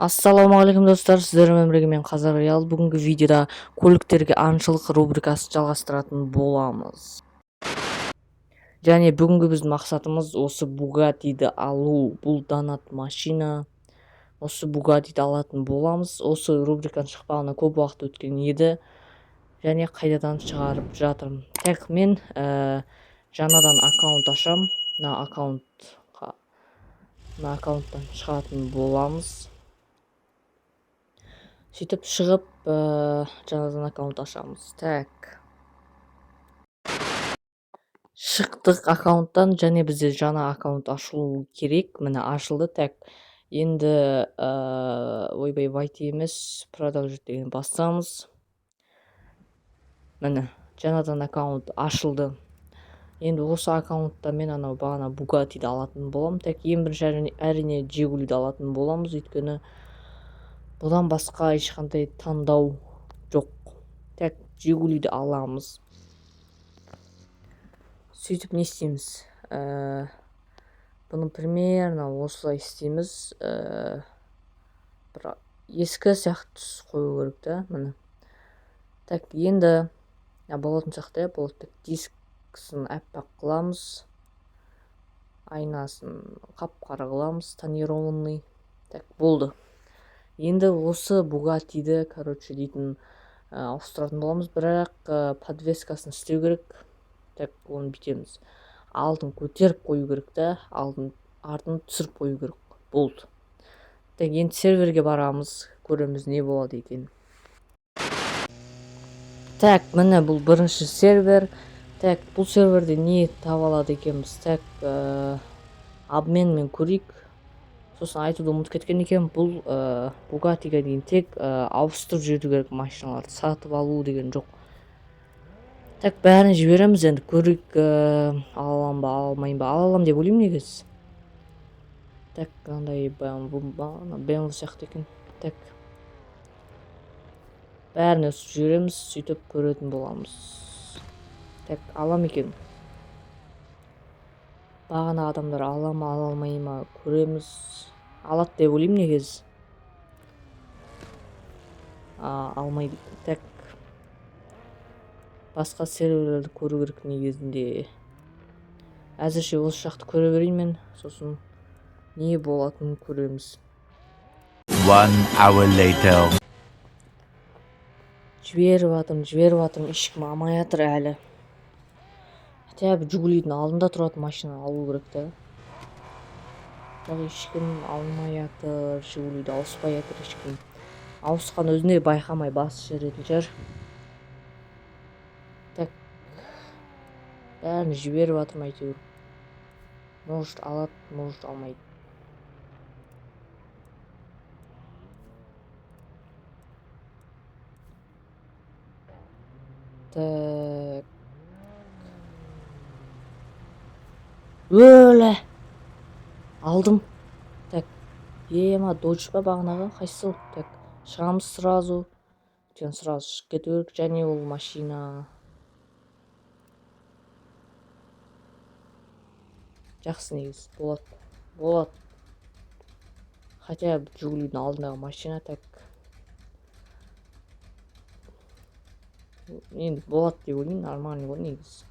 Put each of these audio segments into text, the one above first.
Ассалаумағалейкум, достар! Сіздермен бірге мен, Қазақ Реал. Бүгінгі видеода көліктерге аңшылық рубрикасын жалғастыратын боламыз. Және бүгінгі біздің мақсатымыз осы Бугаттиді алу. Бұл донат машина. Осы Бугаттиді алатын боламыз. Осы рубриканың шықпағанына көп уақыт өткен еді. Және қайтадан шығарып жатырмын. Так, мен жаңадан аккаунт ашам. Мына аккаунттан шығатын боламыз. Сөйтіп шығып, жаңадан аккаунт ашамыз. Так. Шықтық аккаунттан, және бізде жаңа аккаунт ашылу керек. Міне, ашылды. Так, енді ойбай, войти емес, продолжить деген басамыз. Міне, жаңадан аккаунт ашылды. Енді осы аккаунтта мен анау бағана Бугаттиді алатын боламын. Так, ең бірінші, әрине, Жигулиді алатын боламыз, өйткені бұдан басқа ешқандай таңдау жоқ. Так, Жигулиді аламыз. Сөйтіп не істейміз? Бұны примерно осылай істейміз. Бір ескі сияқты түс қою керек та, міне. Так, енді болатын сияқты, иә, болады. Так, дискісін аппақ қыламыз. Айнасын қап-қара қыламыз, тонированный. Так, болды. Енді осы Бугаттиді, короче, дейтін ауыстыратын боламыз, бірақ подвескасын істеу керек. Так, оны бүйтеміз. Алдын көтеріп қою керек та, алдын, артын түсіріп қою керек. Болды. Так, енді серверге барамыз, көреміз, не болады екен. Так, міне, бұл бірінші сервер. Так, бұл серверде не таба алады екенбіз? Так, обменмен көрейік. Сосын айтуды ұмытып кеткен екен, бұл Бугаттиге дейін тек ауыстырып жіберу керек машиналарды, сатып алу деген жоқ. Так, бәрін жібереміз енді, көрейік, ала аламын ба, ала алмаймын ба? Ала аламын деп ойлаймын негізі. Так, мынандай BMW сияқты екен. Так, бәрін өстіп жібереміз, сөйтіп көретін боламыз. Так, ала ма екен? Бағана адамдар ала ма, ала алмай ма, көреміз. Алады деп ойлаймын негізі. Алмайды. Так, басқа серверлерді көру керек негізінде. Әзірше осы жақты көре берейін мен, сосын не болатынын көреміз. One hour later. Жіберіп жатырмын, жіберіп жатырмын, ешкім алмай жатыр әлі. Хотя бы Жигулидің алдында тұратын машина алу керек та. Бірақ ешкім алмай жатыр, Жигулиді ауыспай жатыр ешкім. Ауысқан өзінде байқамай басып жіберетін шығар. Так, бәрін жіберіп жатырмын әйтеуір. Может, алады, может, алмайды. Так. Өлә! Алдым. Так, ема, Додж па бағанағы? Қайсысы ол? Так, шығамыз сразу. Өйткені сразу шығып кету керек. Және ол машина жақсы негізі, болады. Болады. Хотя бы Жигулидің алдындағы машина, так. Енді болады деп ойлаймын, нормальный ғой негізі.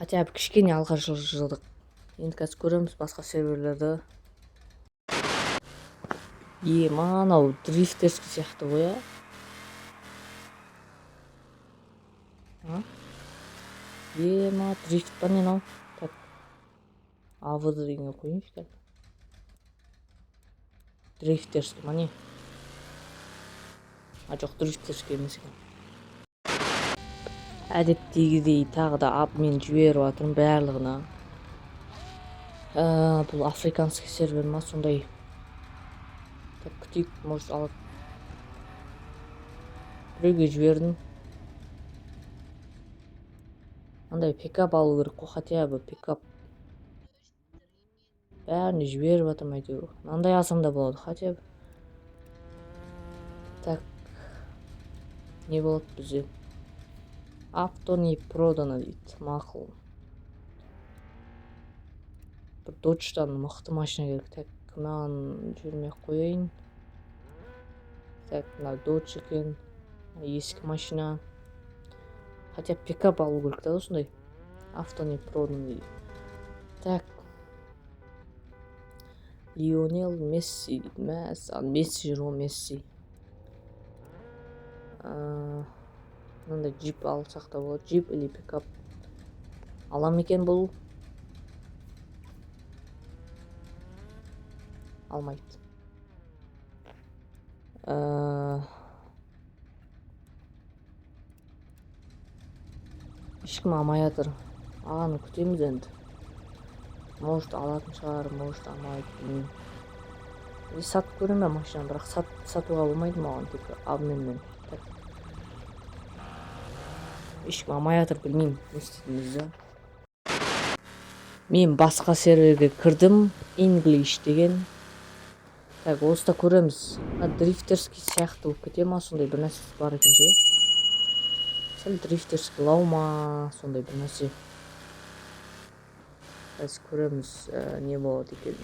Хотя бы кішкене алға жылжыдық. Енді қазір көреміз басқа серверлерді. Ема, анау дрифтерский сияқты ғой, иә? А? Ема, дрифт па, не мынау? Так. АВД дегенге қояйыншы қазір. Дрифтерский ма, не? А, жоқ, дрифтерский емес екен. Әдеттегідей тағы да обмен жіберіп жатырмын барлығына. Бұл африканский сервер ма сондай. Так, күтейік, может, алады. Біреуге жібердім. Андай пикап алу керек қой, хотя бы пикап. Бәріне жіберіп жатырмын әйтеуір. Мынандай алсам да болады, хотя бы. Так. Не болады бізде? Авто не продано дейді. Мақұл. Бір Додждан мықты машина керек. Так. Мынаны жібермей ақ қояйын. Так, мына Dodge екен. Ескі машина. Хотя пикап алу керек та осындай. Авто не продан дейді. Так. Лионел Месси дейді. Мәссаған, Месси жүр ғой, Месси. Мынандай джип алсақ та болады. Джип или пикап. Алам екен бұл? Алмайды. Ешкім алмай жатыр. Ағаны күтеміз енді. Может алатын шығар, может алмайды, білмеймін. И сатып көремін бе машинаны, бірақ сатуға болмайды маған, тек обменмен. Так. Ешкім алмай жатыр, білмеймін не істейтінімізді. Мен басқа серверге кірдім, English деген. Так, осыда көреміз. Мына дрифтерский сияқты болып кете ма, сондай бір нәрсесі бар екен ше. Сәл дрифтерский лау ма, сондай бір нәрсе. Қазір көреміз, не болады екен.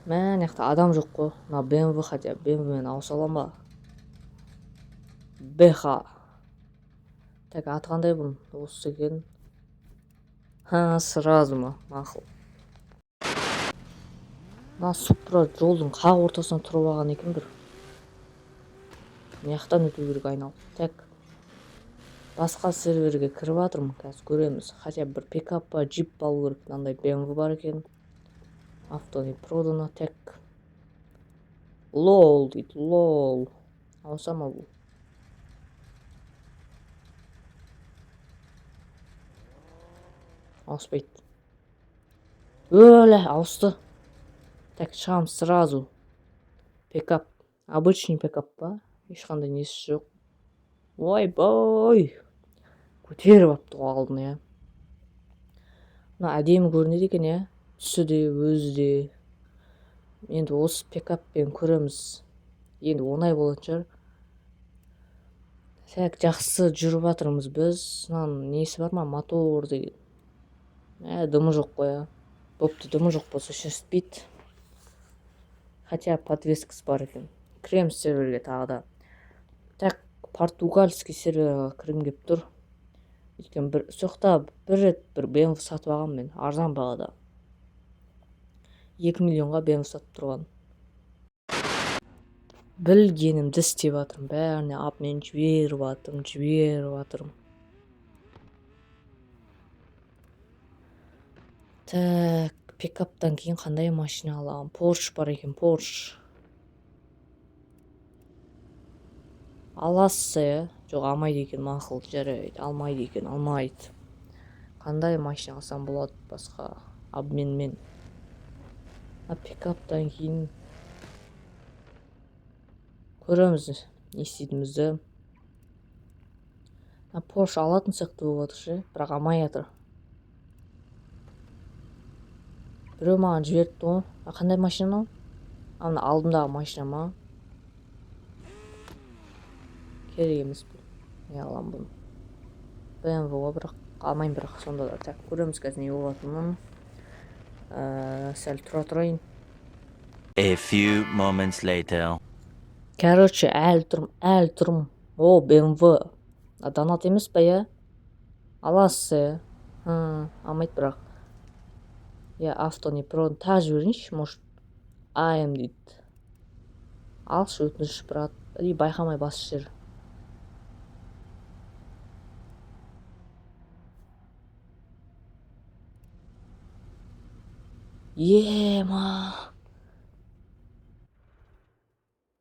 Мә, мына жақта адам жоқ қой. Мына BMW хотя BMW мен ауыса аламын ба? БХ. Так, аты қандай бұның? Осы екен. Ха, сразу ма? Мақұл. Мына Супра жолдың қақ ортасына тұрып алған екен бір. Мына жақтан өту керек айналып. Так. Басқа серверге кіріп жатырмын, қазір көреміз. Хотя бір пикап па, джип па алу керек. Мынандай BMW бар екен. Авто не продано. Так. Лол дейді, лол. Ауыса ма бұл? Ауыспайды. Өлә, ауысты. Так, шығамыз сразу. Пикап. Обычный пикап па? Ешқандай несі жоқ. Ойбой. Көтеріп алыпты ғой алдын, иә. Мына әдемі көрінеді екен, иә. Түсі де, өзі де. Енді осы пикаппен көреміз. Енді оңай болатын шығар. Так, жақсы жүріп жатырмыз біз. Мынаның несі бар ма? Мотор деген. Дымы жоқ қой, иә. Бопты, дымы жоқ болса шешпейді. Хотя подвескасы бар екен. Кіреміз серверге тағы да. Так, португальский серверге кіргім келіп тұр. Өйткені бір соқта бір рет бір BMW сатып алғанмын мен, арзан бағада. 2 миллионға BMW сатып тұрған. Білгенімді істеп жатырмын, бәріне обмен жіберіп жатырмын, жіберіп жатырмын. Так, пикаптан кейін қандай машина аламын? Porsche бар екен, Porsche. Аласыз, иә? Жоқ, алмайды екен, мақұл, жарайды, алмайды екен, алмайды. Қандай машина алсам болады басқа обменмен? А пикаптан кейін көреміз не істейтінімізді. А Porsche алатын сияқты болып жатыр ше, бірақ алмай жатыр. Біреу маған жіберіпті ғой. А қандай машина мынау? А, мына алдымдағы машина ма? Керек емес бұл. Не аламын бұны? BMW ғой, бірақ алмаймын бірақ сонда да. Так, көреміз қазір не болатынын. Сәл тұра тұрайын. A few moments later. Короче, әлі тұрмын, әлі тұрмын. О, BMW. А, донат емес па, иә? Аласыз, иә? Алмайды бірақ. Иә, авто не про. Тағы жіберейінші, может, АМ дейді. Алшы, өтініш, брат. И байқамай басып жібер. Ема.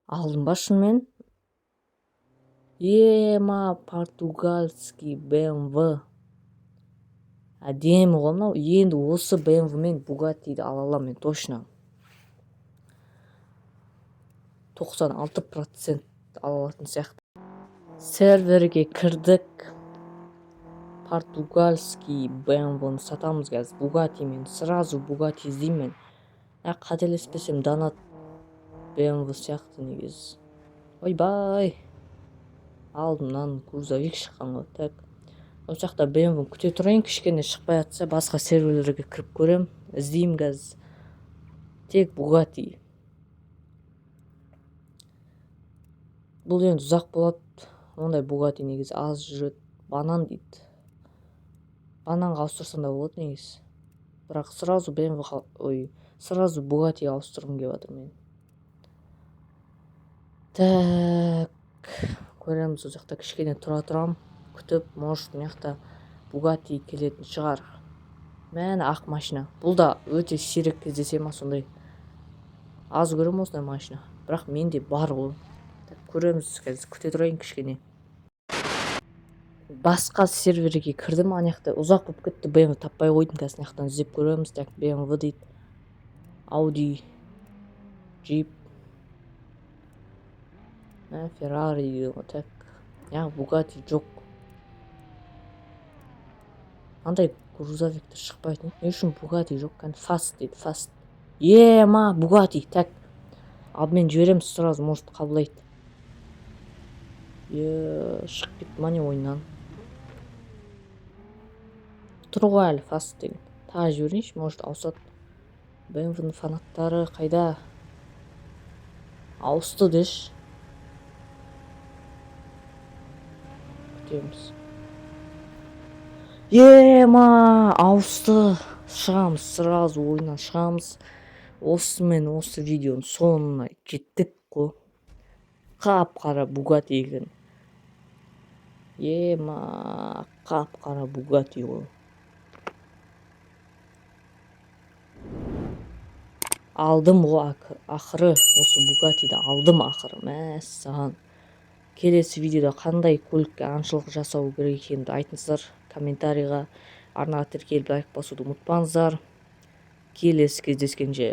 Алдым ба шынымен? Ема, португальский BMW. Әдемі ғой мынау. Енді осы BMW мен Бугаттиді ала аламын мен точно. 96% ала алатын сияқты. Серверге кірдік. Португальский BMW-ны сатамыз қазір. Бугаттимен. Сразу Бугатти іздеймін мен. Қателеспесем донат BMW сияқты негізі. Ойбай. Алдымнан грузовик шыққан ғой. Так. Осы жақта BMW күте тұрайын, кішкене шықпай жатса, басқа серверлерге кіріп көрем, іздеймін қазір. Тек Bugatti. Бұл енді ұзақ болады. Ондай Bugatti негізі аз жүреді. Банан дейді. Бананға ауыстырсам да болады негізі. Бірақ сразу BMW, ой, сразу Bugatti ауыстырғым келіп жатыр мен. Так, көреміз, ол жақта кішкене тұра тұрам, күтіп, может, мына жақта Bugatti келетін шығар. Мәні ақ машина. Бұл да өте сирек кездесе ма сондай. Аз көремін осындай машина. Бірақ менде бар ғой. Так, көреміз, қазір күте тұрайын кішкене. Басқа серверге кірдім, ана жақта ұзақ болып кетті, BMW таппай қойдым, қазір мына жақтан іздеп көреміз. Так, BMW дейді. Audi, Jeep, Ferrari дейді ғой. Так, я Bugatti жоқ. Андай грузовиктер шықпайтын. Не үшін Bugatti жоқ? Кәні Fast дейді, Fast. Ема, Bugatti. Так, обмен жібереміз сразу, может, қабылдайды. Е, шығып кетті ма не ойыннан? Тұр ғой әлі Fast деген. Тағы жіберейінші, может, ауысады. BMW-ның фанаттары қайда? Ауысты деші. Күтеміз. Ема, ауысты. Шығамыз, сразу ойыннан шығамыз. Осымен осы видеоның соңына жеттік қой. Қап-қара Bugatti екен. Ема, қап-қара Bugatti ғой. Алдым ғой ақыры, осы Bugatti'ді алдым ақыры. Мәссаған. Келесі видеода қандай көлікке аңшылық жасау керек екенін айтыңыздар комментарийға. Арнаға тіркеліп лайк басуды ұмытпаңыздар. Келесі кездескенше.